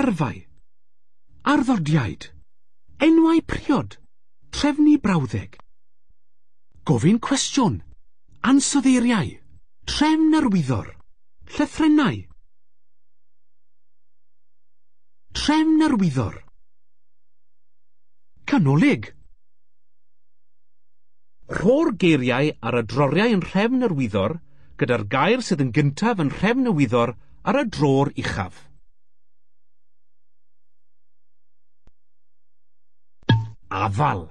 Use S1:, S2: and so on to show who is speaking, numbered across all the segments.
S1: Berfau. Arddodiaid. Enwau priod. Trefnu brawddeg. Gofyn cwestiwn. Ansoddeiriau. Trefn yr wyddor. Llythrennau. Trefn yr wyddor. Canolig. Rho'r geiriau ar y droriau yn nhrefn yr wyddor gyda'r gair sydd yn gyntaf yn nhrefn y wyddor ar y dror uchaf. Afal.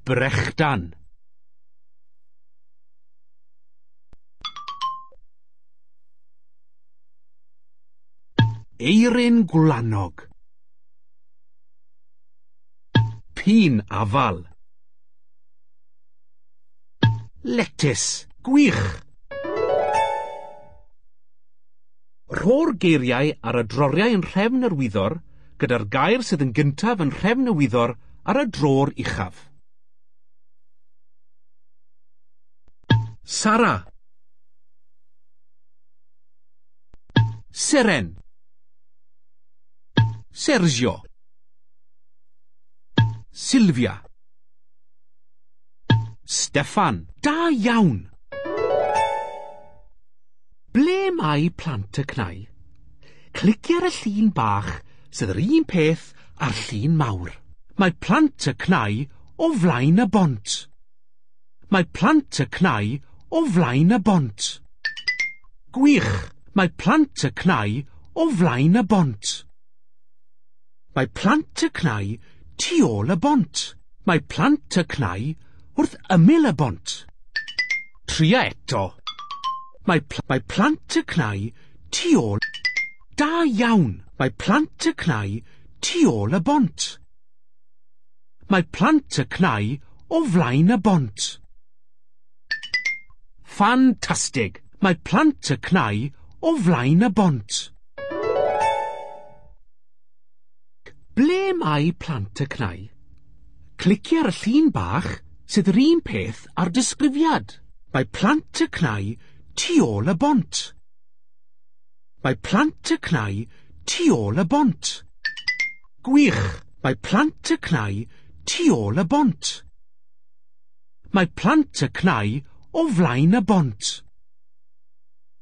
S1: Brechdan. Eirin gwlanog. Pîn afal. Letys. Gwych! Rho'r geiriau ar y droriau yn nhrefn yr wyddor gyda'r gair sydd yn gyntaf yn nhrefn y wyddor ar y dror uchaf. Sara. Seren. Sergio. Sylvia. Steffan. Da iawn! Ble mae plant y cnau? Clicia ar y llun bach sydd yr un peth â'r llun mawr. Mae plant y cnau o flaen y bont. Mae plant y cnau o flaen y bont. Gwych! Mae plant y cnau o flaen y bont. Mae plant y cnau tu ôl y bont. Mae plant y cnau wrth ymyl y bont. Tria eto. Mae, pl mae plant y cnau tu ôl... Da iawn! Mae plant y cnau tu ôl y bont. Mae plant y cnau o flaen y bont. Ffantastig! Mae plant y cnau o flaen y bont. Ble mae plant y cnau? Clicia ar y llun bach sydd yr un peth â'r disgrifiad. Mae plant y cnau tu ôl y bont. Mae plant y cnau tu ôl y bont. Gwych! Mae plant y cnau tu ôl y bont. Mae plant y cnau o flaen y bont.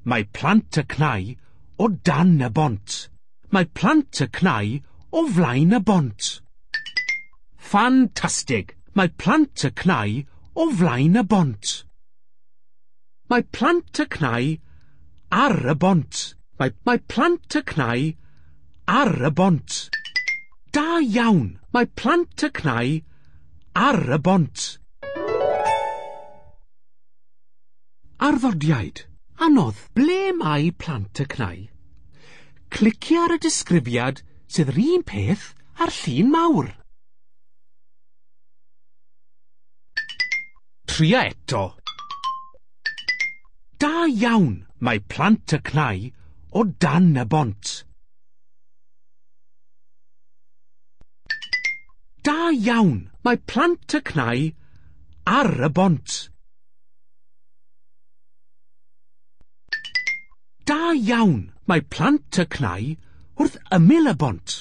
S1: Mae plant y cnau o dan y bont. Mae plant y cnau o flaen y bont. Ffantastig! Mae plant y cnau o flaen y bont. Mae plant y cnau ar y bont. Mae, mae plant y cnau ar y bont. Da iawn! Mae plant y cnau ar y bont. Arddodiaid. Anodd. Ble mae plant y cnau? Clicia ar y disgrifiad sydd yr un peth â'r llun mawr. Tria eto. Da iawn! Mae plant y cnau o dan y bont. Da iawn! Mae plant y cnau ar y bont. Da iawn! Mae plant y cnau wrth ymyl y bont.